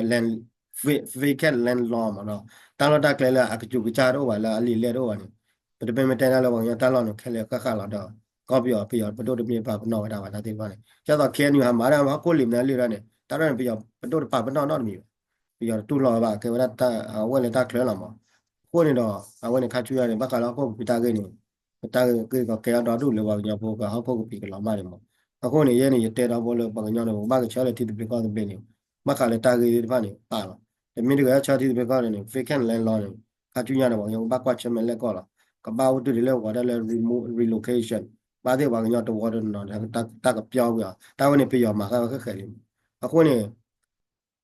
vacant land law မးဒီး တၢ်လီၢ်တၢ်ကျဲလၢအကစူးကစၢ်တအိၣ်ဘၣ် လၢအလံာ်လဲၢ်တအိၣ်ဘၣ်န့ၣ် ပတမ့ၢ်မ့ၢ်တဲတၢ်လၢပှၤကညီတၢ်လီၢ်န့ၣ် ခဲလၢာ်ဃၣ်ဃၣ်လီၤဒီး ကီၢ်ပယီၤ ပယီၤပဒိၣ်တမ့ၢ်ပာ်ပနီၣ်ဝဲဒၣ်ဘၣ်တၢ်သ့ၣ်တဖၣ်န့ၣ် ဒ်သိး ခ့ၣ်အဲၣ်ယူၣ် ဟးမၤတၢ်ဟီၣ်ခိၣ်လံာ်မနုၤလံာ်ဒီးန့ၣ် တၢ်ရဲၣ်န့ၣ် ပယီၤပဒိၣ်တပာ်ပနီၣ်နီတမံၤဘၣ် ပယီၤတတူၢ်လိာ်ဘၣ် ကဲဝဲဒၣ် အဝဲလၢတၢ်ချၢလီၤမး အဃိန့ၣ်ဒီး အဝဲန့ၣ်ခါဆူညါန့ၣ် ဘၣ်ဃးလၢဟီၣ်ခိၣ်ကပံာ်တၢ်ဂ့ၢ်န့ၣ် ပတၢ်ဂ့ၢ်ကီကဲထီၣ်ဒီဒူၣ်လၢပှၤကညီဖိကဟီၣ်ခိၣ်ကပံာ်ကလီၤမၢ်န့ၣ်မး အဃိန့ၣ် ယဲန့ၣ် ယတဲဒီဖိလၢပှၤကညီန့ၣ် ပကဘၣ်ကဆၢလၢထံသဘျ့ကီၢ်သဘျ့န့ၣ် ဘၣ်ဃးလၢတၢ်ဂ့ၢ်သ့ၣ်တဖၣ်န့ၣ် ပာ်လီၤ တမ့ၢ်တဂ့ၤ ဆၢထံသဘျ့ကီၢ်သဘျ့န့ၣ် vacant land law န့ၣ် ခါဆူညါန့ၣ် ပှၤကညီကဘၣ်ကွၢ်ဆၢၣ်မဲာ်လဲၣ်ကီၢ်လီၤ ကဘၣ်အိၣ်တုၤဒ်လၢပှၤဒၣ်လၢ remo- relocation ဘၣ်သ့ၣ်ပှၤကညီတဝီတနီၤ တၢ်ကပျီဝံၤအီၤ တၢ်ဝဲန့ၣ် ပယီၤမၤဃာ်ဝဲဃဲဃဲလံမး အဃိန့ၣ်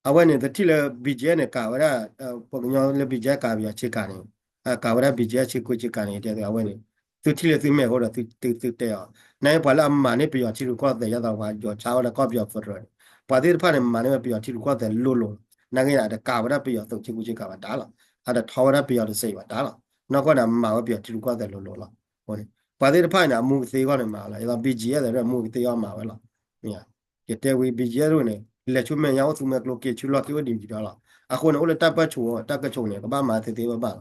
အဝဲန့ၣ် တထံၣ်လၢ ဘံၣ်ကၠံအဲၣ်န့ၣ် ကးဝဲဒၣ် ပှၤကညီလၢ ဘံၣ်ကၠံအဲၣ် ကးပယီၤဆ့ကၤန့ၣ် ကးဝဲဒၣ် ဘံၣ်ကၠံအဲၣ် ဆ့ခွေးဆ့ကၤန့ၣ် တဲအဝဲန့ၣ် သုထံၣ်လၢသုမဲာ်အိၣ်ဒီး သုတဲအီၤ နာ်က့ပှၤလၢအမၤန့ၢ်ပယီၤထံရူၢ်ကီၢ်သဲး ယသးပှၤယီၤဆါဝဲဒၣ်ကီၢ်ပယီၤ federal န့ၣ် ပှၤသ့ၣ်တဖၣ်န့ၣ် မၤန့ၢ်ဝဲပယီၤထံရူၢ်ကီၢ်သဲးလိၤလိၤလီၤ နာ်က့န့ၣ် အတကးဝဲဒၣ်ပယီၤသုးဆ့ခွေးဆ့ကၤဘၣ်တၢ်လီၤ အတထီဝဲဒၣ်ပယီၤတစဲးဘၣ်တၢ်လီၤ နီၢ်ကီၢ်န့ၣ် အမၤဝဲပယီၤထံရူၢ်ကီၢ်သဲးလိၤလိၤလီၤ အဃိန့ၣ် ပှၤသ့ၣ်တဖၣ်န့ၣ် အမူကသ့အဂီၢ်န့ၣ်မၤလီၤ ယသး ဘံၣ်ကၠံအဲၣ် သးမူကသ့အဂီၢ်မၤဝဲလီၤ ယတဲဝံၤ ဘံၣ်ကၠံအဲၣ် န့ၣ် လဲၤဆူမဲာ်ညါအိၣ်သူမဲာ်ကျိၤက့ၤဆူလီၢ်ခံအိၣ်ဒံးမံၤဒီးလီၤ အဃိန့ၣ် အိၣ်လၢတၢ်ပၢၢ်ဆူးတၢ်ကဆိးန့ၣ် ကဘၣ်မၤသ့သ့ဘၣ်ဘၣ်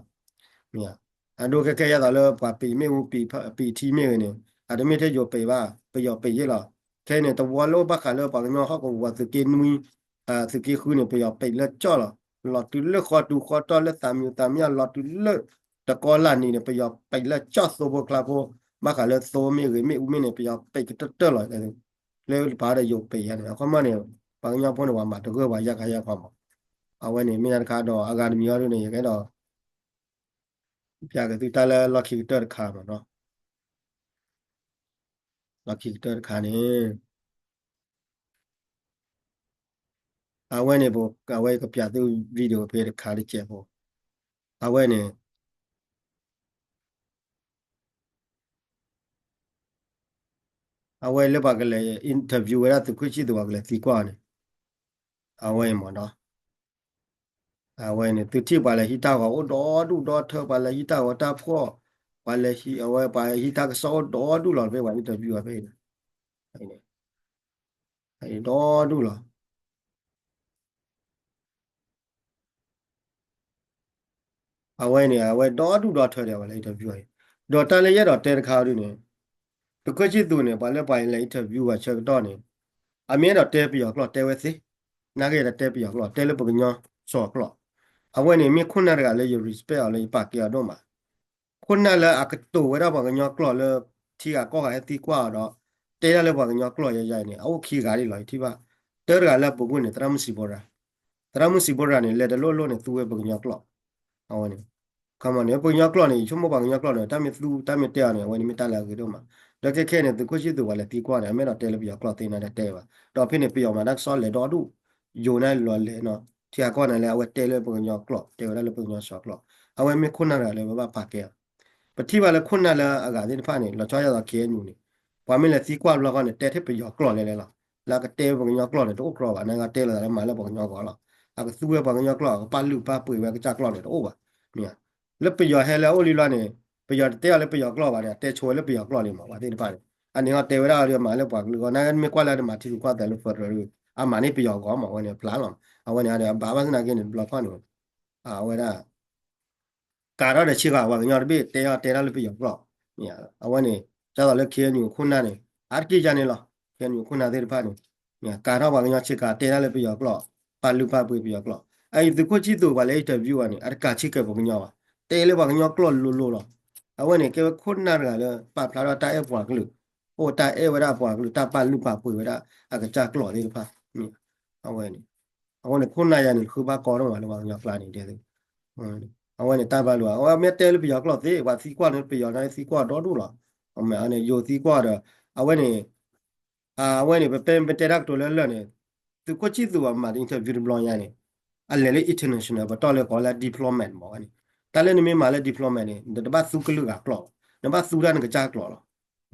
လီၤ အဒိခဲခဲယသးလၢပှၤပံးမ့ၣ်အူ ပံးထံမ့ၢ်ဂ့ၤန့ၣ် အတမ့ၢ်ထဲယိၤပံးဘၣ် ပယီၤပံးယ့ၣ်လီၤ ခဲအံၤန့ၣ် တဝီလၢဘၣ်ဃးလၢပှၤကညီဟီၣ်ကဝီၤသုးက့နွံ သုးက့ဃုန့ၣ် ပယီၤပံးလၢကၠီၣ်လီၤ လီၤတုၤလၢဃီတုၤဃီတီၢ်လၢသးမံၤသးမံၤအလီၤတုၤလၢ တကီလၢ်နံၤန့ၣ် ပယီၤပံးလၢကၠီၣ်သိဖိကျါဖိ ဘၣ်ဃးလၢသိမ့ၢ်ဂ့ၤမ့ၣ်အူမ့ၢ်န့ၣ် ပယီၤပံးကတၢၢ်တၢၢ်လီၤ လၢပာ်ဒီးယိၤပံးယါန့ၣ် အခီမီန့ၣ် ပှၤကညီဖိန့ၣ် ပှၤမၤတဂၢၢ်ပှၤယၢ်ခါယၢ်ခီမး အဝဲန့ၣ် မ့ၢ်တခါဒီး အဂၤတမံၤအံၤဒ်န့ၣ် ယကအဲၣ်ဒိး ပျးက့ၤသုတၢ်လၢလီၢ်ခံကတၢၢ်တခါမးနီၤ လီၢ်ခံကတၢၢ်တခါန့ၣ် အဝဲန့ၣ် အဝဲကပျးသု video ဖဲတခါတစဲးဖိ အဝဲန့ၣ် အဝဲလၢပှၤကလဲၤ interview ဝဲဒၣ်သုးခိၣ်ဆံၣ်သူး ပှၤကလဲၤသံကွၢ်အီၤန့ၣ် အဝဲမးနီၤ အဝဲန့ၣ် သုထံၣ်ပှၤလဲၤဟံးတၢ်ဂီၤအိၣ်ဒီဒူၣ်ဒီထၢ ပှၤလဲၤဟံးတၢ်ဂီၤတၢ်ဖှီၣ် ပှၤလဲၤဟံး အဝဲပှၤဟံးတၢ်ကစီၣ်အိၣ်ဒီဒူၣ်လီၤ ဖဲပှၤ interview အီၤဖဲအံၤန့ၣ် ဒီဒူၣ်လီၤ အဝဲန့ၣ် အဝဲဒီဒူၣ်ဒီထၢဒီး ပှၤလဲၤ interview အီၤအံၤ ဒီးတၢ်လၢယအဲၣ်ဒိးတဲတခါဒ်န့ၣ် သုးခိၣ်ဆံၣ်သူးန့ၣ် ပှၤလၢပှၤလဲၤ interview ပှၤဆၢကတီၢ်န့ၣ် အမ့ၢ်အဲၣ်ဒိးတဲပယီၤကျိာ်တဲဝဲသ့ နာ်က့ဒီးတဲပယီၤကျိာ် တဲလၢပှၤကညီစီၤကျိာ် အဝဲန့ၣ်မ့ၢ်ခိၣ်နၢ်တဂၤလၢယ respect အီၤလၢယပာ်ကဲအီၤဒိၣ်မး ခိၣ်နၢ်လၢအကတိၤဝဲဒၣ်ပှၤကညီကျိာ်လၢ ထံဂၤကီၢ်ဂၤဟဲသံကွၢ်အီၤဒီး တဲဒၣ်လၢပှၤကညီကျိာ်ယၤယၤအံၤန့ၣ် အအိၣ်ခံဂၤဒ်လီၤ ယထံၣ်ဘၣ် တၢတဂၤလၢအပူၤကွံာ်န့ၣ် သရၣ်မုၣ်စံးဘိရၤ, သရၣ်မုၣ်စံးဘိရၤန့ၣ် လဲၤတလိၣ်လိၣ်န့ၣ် သူဝဲပှၤကညီကျိာ်, အဝဲန့ၣ် ခီမီန့ၣ် ပှၤကညီကျိာ်န့ၣ် ယဆိကမိၣ်ပှၤကညီကျိာ်န့ၣ် တၢ်မ့ၢ်သူတၢ်မ့ၢ်တဲအီၤန့ၣ် အဝဲန့ၣ်မ့ၢ်တၢ်လၢအဂ့ၤဒိၣ်မး, ဒီးခဲခဲန့ၣ် သုးခိၣ်ဆံၣ်သူးပှၤလဲၤသံကွၢ်န့ၣ် အမ့ၢ်ဒီးတဲလၢပယီၤကျိာ်သ့န့ၣ်ဒီးတဲဘၣ်, ဒီးဖဲန့ၣ် ပယီၤမၤတၢ်ကစီၣ်လဲၤဒီဒူၣ်, ယိၤန့ၣ်လီၤလဲၤနီၤ ထံဂၤကီၢ်န့ၣ်လၢအဝဲတဲလၢပှၤကညီကျိာ် တဲဝဲဒၣ်လၢပှၤကညီစှီၤကျိာ်, အဝဲမ့ၢ်ခိၣ်နၢ်တဂၤလၢပဘၣ်ပာ်ကဲအီၤ ပထံၣ်ဘၣ်လၢခိၣ်နၢ်လၢအဂၤသ့ၣ်တဖၣ်န့ၣ် လီၤဆီဒၣ်တၢ် ခ့ၣ်အဲၣ်ယူၣ်န့ၣ် ပှၤမ့ၢ်လဲၤသံကွၢ်တဘျီဃီန့ၣ် တဲထဲပယီၤကျိာ်လဲၤလဲၤလီၤ, လၢအကတဲဝဲပှၤကညီကျိာ်န့ၣ် တအိၣ်ကြီဘၣ်, နာ်က့တဲလီၤသးလၢမၤလၢပှၤကညီဂီၢ်လီၤ, အကသူဝဲပှၤကညီကျိာ် အကပာ်လုၢ်ပာ်ပှ့ၤဝဲအကစၢ်ကျိာ်န့ၣ် တအိၣ်ဘၣ်, မ့ၢ်ဧါ, လၢပယီၤဟဲလၢအအိၣ်လံလီၤန့ၣ် ပယီၤတတဲအီၤလၢပယီၤကျိာ်ဘၣ်န့ၣ် အတဲဆိဝဲလၢပယီၤကျိာ်လံမး ပှၤသ့ၣ်တဖၣ်န့ၣ်, အန့ၣ်ဟီတဲဝဲဒၣ်အီၤဒီးမၤလၢပှၤကလုာ်ဂီၢ်, နာ်က့မ့ၢ်ကွၢ်လၢအမၤထံရူၢ်ကီၢ်သဲးလၢ federal အမၤန့ၢ်ပယီၤဂီၢ်မး အဝဲန့ၣ်ဖျါလီၤ, အဝဲန့ၣ်အဘၣ်ဘၣ်ဆၣ်နာ်က့န့ၣ် တဘျီခီၣ်န့ၣ် အဝဲဒၣ် ကးထီၣ်ဒီးဆ့ကၤပှၤကညီတဘ့ၣ် တဲအီၤတဲတၢ်လၢပယီၤကျိာ်, အဝဲန့ၣ် ဒ်သိးလၢ ခ့ၣ်အဲၣ်ယူၣ်ခိၣ်နၢ်န့ၣ် အါတက့ၢ်ယါန့ၣ်လီၤ, ခ့ၣ်အဲၣ်ယူၣ်ခိၣ်နၢ်သ့ၣ်တဖၣ်န့ၣ် ကးထီၣ်ပှၤကညီဆ့ကၤ တဲတၢ်လၢပယီၤကျိာ်, ပာ်လုၢ်ပာ်ပှ့ၤပယီၤကျိာ်, အအံၤသုးခိၣ်ဆံၣ်သူးပှၤလဲၤ interview အီၤန့ၣ် အတကးဆံးကဲၤပှၤကညီဘၣ်, တဲလၢပှၤကညီကျိာ်လိၤလိၤလီၤ, အဝဲန့ၣ် ကဲဝဲခိၣ်နၢ်တဂၤလၢ ပာ်ဖျါထီၣ်တၢ်အဲၣ်ပှၤကလုာ်, အိၣ်တၢ်အဲၣ်ဝဲဒၣ်ပှၤကလုာ် တၢ်ပာ်လုၢ်ပာ်ပှ့ၤဝဲဒၣ် အကစၢ်ကျိာ်သ့ၣ်တဖၣ်, အဝဲန့ၣ် အဃိန့ၣ် ခိၣ်နၢ်ယၤန့ၣ် ဃုဘၣ်ကီဒိၣ်မးလၢပှၤကညီကျါန့ၣ် တဲသု, အဝဲန့ၣ် တၢ်ဘၣ်လိာ် အဝဲမ့ၢ်တဲလၢပယီၤကျိာ်သ့ ပှၤသံကွၢ်န့ၣ် ပယီၤန့ၣ်သံကွၢ်ဒီဒူၣ်လီၤ, အဝဲန့ၣ် ယိၤသံကွၢ်ဒီး အဝဲန့ၣ် အဝဲန့ၣ် ပမ့ၢ်တဲတၢ်ကတိၤလၢလၢာ်န့ၣ် သုးခိၣ်ဆံၣ်သူးအမၤ interview တဘျီညါန့ၣ် အလဲၤလၢ international ပတီၢ်လၢကိးလၢ diplomat မ့ၢ်ဝဲန့ၣ်, တၢ်လၢနမ့ၢ်မၤလၢ diplomat န့ၣ် နတဘၣ်သူကလုာ်ဂၤကျိာ်ဘၣ်, နဘၣ်သူတၢ်နကစၢ်ကျိာ်လီၤ,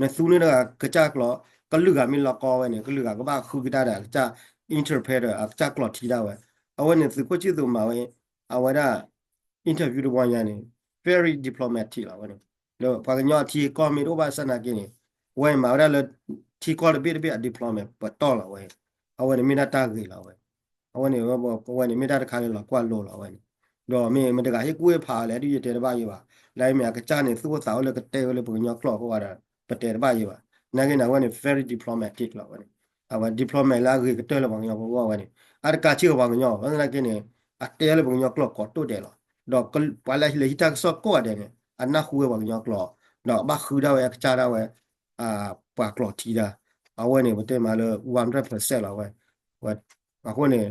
နသူန့ၢ်တဂၤကစၢ်ကျိာ်, ကလုာ်ဂၤမ့ၢ်လီၤကီဝဲန့ၣ် ကလုာ်ဂၤကဘၣ်ဃုကဒါဒီးအကစၢ် interpreter အကစၢ်ကျိာ်ထံဒၣ်ဝဲ, အဝဲန့ၣ်သုးခိၣ်ဆံၣ်သူးမၤဝဲ အဝဲဒၣ် interview တဘျီညါန့ၣ် very diplomatic လီၤဝဲန့ၣ်, ဒီးပှၤကညီအထံအကီၢ်မ့ၢ်တအိၣ်ဘၣ်ဆၣ်နာ်က့န့ၣ် အဝဲမၤဝဲဒၣ်လၢ ထံကီၢ်တဘ့ၣ်တဘ့ၣ်အ diplomat ပတီၢ်လီၤဝဲ, အဝဲန့ၣ်မ့ၢ်ဒၣ်တၢ်ဂ့ၤလီၤဝဲ, အဝဲန့ၣ် အဝဲန့ၣ်မ့ၢ်တၢ်တခါလၢလီၤကွၢ်လိလီၤဝဲန့ၣ်, ဒီးမ့ၢ်မတၤတဂၤဟ့ၣ်ကူၣ်ဟ့ၣ်ဖးအီၤလဲၣ် ဒ်ယတဲတဘၣ်ယိဘၣ်, လၢမ့ၢ်အကစၢ်န့ၣ် သူၣ်အိၣ်သးအိၣ်လၢကတဲဝဲလၢပှၤကညီကျိာ်အဃိဒီး ပတဲတဘၣ်ယိဘၣ်, နာ်က့န့ၣ် အဝဲန့ၣ် very diplomatic လီၤဝဲန့ၣ်, အဝဲ diplomat လၢအဂ့ၤကတၢၢ်လၢပှၤကညီဖိအဂီၢ်ဝဲန့ၣ်, အတကးဆံးကဲၤပှၤကညီဘၣ်, ဘၣ်ဆၣ်နာ်က့န့ၣ် အတဲလၢပှၤကညီကျိာ်ကိးတိၢ်ဒဲးလီၤ, ဒီးပှၤလၢလဲၤဟံးတၢ်ကစီၣ်ကိးဂၤဒဲးန့ၣ် အနၢ်ဟူဝဲပှၤကညီကျိာ်, ဒီးအဘၣ်ဃုဒၣ်ဝဲအကစၢ်ဒၣ်ဝဲ ပှၤကျိာ်ထံဒၣ်, အဝဲန့ၣ် ပတဲမးလၢ one hundred percent လီၤဝဲ, အဃိန့ၣ်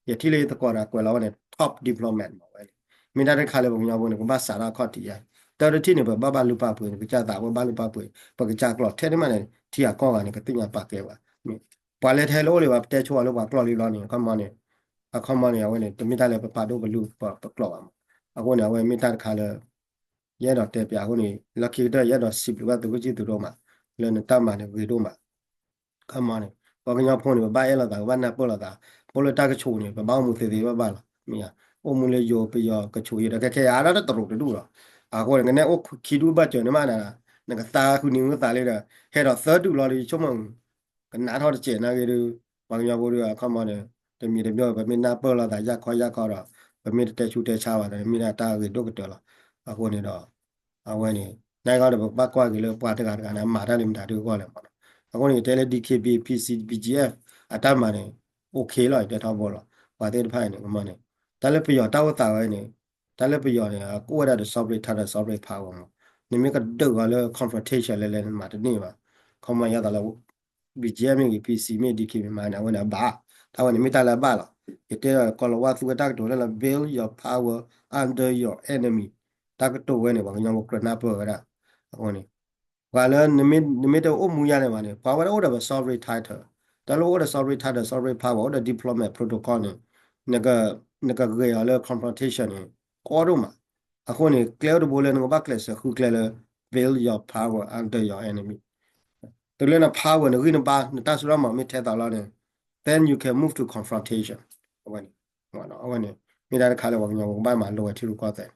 ယထံၣ်လၢယသကိးဒီးကွဲးလီၤဝဲန့ၣ် top diplomat မ့ၢ်ဝဲန့ၣ်, မ့ၢ်တၢ်တခါလၢပှၤကညီဖိန့ၣ် ပဘၣ်စးထီၣ်အခီၣ်ထံးယါ, တၢ်တထံၣ်န့ၣ် ပဘၣ်ဘၣ်လုၢ်ပာ်ပှ့ၤန့ၣ် ကစၢ်သး ပဘၣ်လုၢ်ပာ်ပှ့ၤ ပကစၢ်ကျိာ်ထဲန့ၣ်မးန့ၣ် ထံဂၤကီၢ်ဂၤန့ၣ် ကသ့ၣ်ညါပာ်ကဲဘၣ်, ပှၤလၢထဲလၢအိၣ်လၢၤဘၣ် ပတဲဆိဝဲလၢပှၤကျိာ်လံလီၤန့ၣ် အခီမီန့ၣ်, အခီမီန့ၣ် အဝဲန့ၣ် တမ့ၢ်တၢ်လၢပပာ်ဒိၣ်ပလုၢ်ပကျိာ်ဘၣ်မး, အဃိန့ၣ် အဝဲမ့ၢ်တၢ်တခါလၢ ယအဲၣ်ဒိးတဲပၠးအဃိန့ၣ် လၢခံကတၢၢ် ယအဲၣ်ဒိးစံးဘျုးဘၣ်သုးခိၣ်ဆံၣ်သူးဒိၣ်မး လၢနတၢ်မၤန့ၣ်ဂ့ၤဒိၣ်မး, အခီမီန့ၣ် ပှၤကညီဖိန့ၣ် ပဘၣ်အဲၣ်လိာ်သး ပဘၣ်နၢ်ပၢၢ်လိာ်သး, ဖိလၢတၢ်ကဆူးန့ၣ် ပဘၣ်အိၣ်မူသ့သ့ဘၣ်ဘၣ်လီၤ, မ့ၢ်ဧါ, အိၣ်မူလၢယိၤပယီၤကဆူးယံၤဒီး ခဲခဲအံၤ အါဒၣ်တရူးတဒူၣ်လီၤ, အဃိန့ၣ် ကနဲအိၣ်ခံဒူၣ်ဘၣ်စၢၤန့ၣ်မးန့ၣ် နကသါဃုာ်န့ၢ်ဝဲသးလံဒီး ဟဲဒီးသၢဒူၣ်လီၤဒီး ယဆိကမိၣ် ကနးထီၣ်တစဲးနာ်ဂ့ၤဒီး ပှၤကညီဖိဒီး အခီမီန့ၣ် တမံၤတမံၤ ပမ့ၢ်နၢ်ပၢၢ်လိာ်သးယၢ်ခီယၢ်ခီဒီး ပမ့ၢ်တတဲဆူးတဲဆါဘၣ်ဒီး မ့ၢ်ဒၣ်တၢ်ဂ့ၤဒိၣ်ကတၢၢ်လီၤ, အဃိန့ၣ်ဒီး အဝဲန့ၣ် နာ်ဂ့ၤဒီး ပကဘၣ်ကွၢ်က့ၤလၢပှၤတဂၤတဂၤန့ၣ် အမၤတၢ်လံမတၤဒုးအဂီၢ်လဲၣ်မး, အဃိန့ၣ် ယတဲလၢ DKBA PC BGF အတၢ်မၤန့ၣ် okay လီၤ ယတဲထီဘိလီၤ, ပှၤသ့ၣ်တဖၣ်အံၤန့ၣ် ကမီန့ၣ် တၢ်လၢပယီၤတၢ်အိၣ်သးဝဲန့ၣ် တၢ်လၢပယီၤန့ၣ် အကအိၣ်ဝဲဒၣ်ဒီး sovereign title sovereign power မး, နမ့ၢ်ကဒုးအီၤလၢ confrontation လဲၣ်လဲၣ် နမၤတန့ၢ်ဘၣ်, ခီမီယသးလၢ BGF မ့ၢ်ဂ့ၤ PC မ့ၢ် DKBA မ့ၢ်ဂ့ၤန့ၣ် အဝဲန့ၣ်အဘၣ်, တၢ်ဝဲန့ၣ်မ့ၢ်တၢ်လၢအဘၣ်လီၤ, ယတဲဒီး ကိၤလၤဝါသူဝဲတၢ်ကတိၤလၢ build your power under your enemy, တၢ်ကတိၤဝဲန့ၣ် ပှၤကညီဖိကြၢးနၢ်ပၢၢ်ဝဲဒၣ်, အဃိန့ၣ် ပှၤလၢ နမ့ၢ်တအိၣ်မူယါန့ၣ်ဘၣ်န့ၣ် ပှၤဝဲဒၣ်အိၣ်ဒီးပ sovereign title, တၢ်လၢအိၣ်ဒီး sovereign title sovereign power အိၣ်ဒီး diplomat protocol န့ၣ် နကဂဲၤအီၤလၢ confrontation န့ၣ် ကီဒိၣ်မး, အဃိန့ၣ် ကျဲအိၣ်တဘိလၢနကဘၣ်ကျဲးစၢးဃုကျဲလၢ build your power under your enemy, တုၤလၢန power နဂံၢ်နဘါ နတၢ်စိတၢ်ကမီၤမ့ၢ်ထဲသိးလီၤန့ၣ် then you can move to confrontation, အဝဲန့ၣ် အဝဲန့ၣ် မ့ၢ်တၢ်တခါလၢပှၤကညီဖိကဘၣ်မၤလိဝဲထံရူၢ်ကီၢ်သဲးန့ၣ်,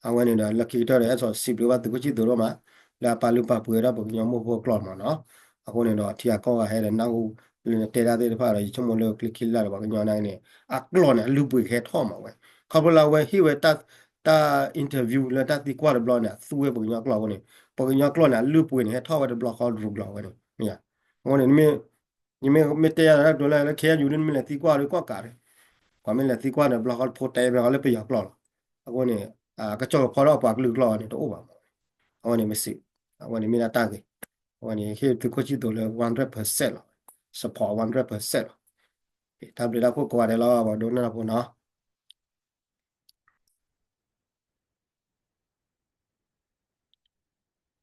အဝဲန့ၣ်ဒီး လၢခံကတၢၢ်ဒီး အဲၣ်ဒိးစံးဘျုးဘၣ်သုးခိၣ်ဆံၣ်သူးဒိၣ်မး လၢအပာ်လုၢ်ပာ်ပှ့ၤဝဲဒၣ်ပှၤကညီမိၢ်ဖိကျိာ်မးနီၤ, အဃိန့ၣ်ဒီး ထံဂၤကီၢ်ဂၤဟဲဒီးနၢ်ဟူ လၢနတဲတၢ်သ့ၣ်တဖၣ်ဒီး ယဆိကမိၣ်လၢကျဲခံလၢ်ဒီးပှၤကညီနာ်က့န့ၣ် အကျိာ်န့ၣ် အလုၢ်အပှ့ၤကဟဲထီၣ်မးဝဲ, ခီဖျိလၢအဝဲဟ့ၣ်ဝဲ တၢ် interview လၢတၢ်သံကွၢ်တဘျီန့ၣ် အသူဝဲပှၤကညီကျိာ်အဃိန့ၣ် ပှၤကညီကျိာ်န့ၣ် အလုၢ်အပှ့ၤန့ၣ် ဟဲထီၣ်ဝဲတဘျီဃီတရူးကျိာ်ဝဲန့ၣ် မ့ၢ်ဧါ, အဃိန့ၣ် မ့ၢ် ယမ့ၢ်တဲယၤတၢ်ကတိၤလၢ လၢ ခ့ၣ်အဲၣ်ယူၣ် ဒ်နမ့ၢ်လဲၤသံကွၢ်ဒီးကီၢ်ကးဒီး ပှၤမ့ၢ်လဲၤသံကွၢ်န့ၣ် တဘျီဃီတဖိတဲဘၣ်ဃီလၢပယီၤကျိာ်လီၤ, အဃိန့ၣ် ကစီၣ်ကဖီထီၣ်ပှၤကလုာ်ကျိာ်န့ၣ် တအိၣ်ဘၣ်မး, အဝဲန့ၣ်မ့ၢ်စံး, အဝဲန့ၣ်မ့ၢ်ဒၣ်တၢ်ဂ့ၤ, အဝဲန့ၣ်ဟ့ၣ်သုးခိၣ်ဆံၣ်သူးလၢ one hundred percent လီၤ, support one hundred percent လီၤ, တၢ်ဘျုးတၢ်ဖှိၣ်ကိးဂၤဒဲးလီၤ ပှၤဒိကနၣ်တၢ်ဖိနီၤ.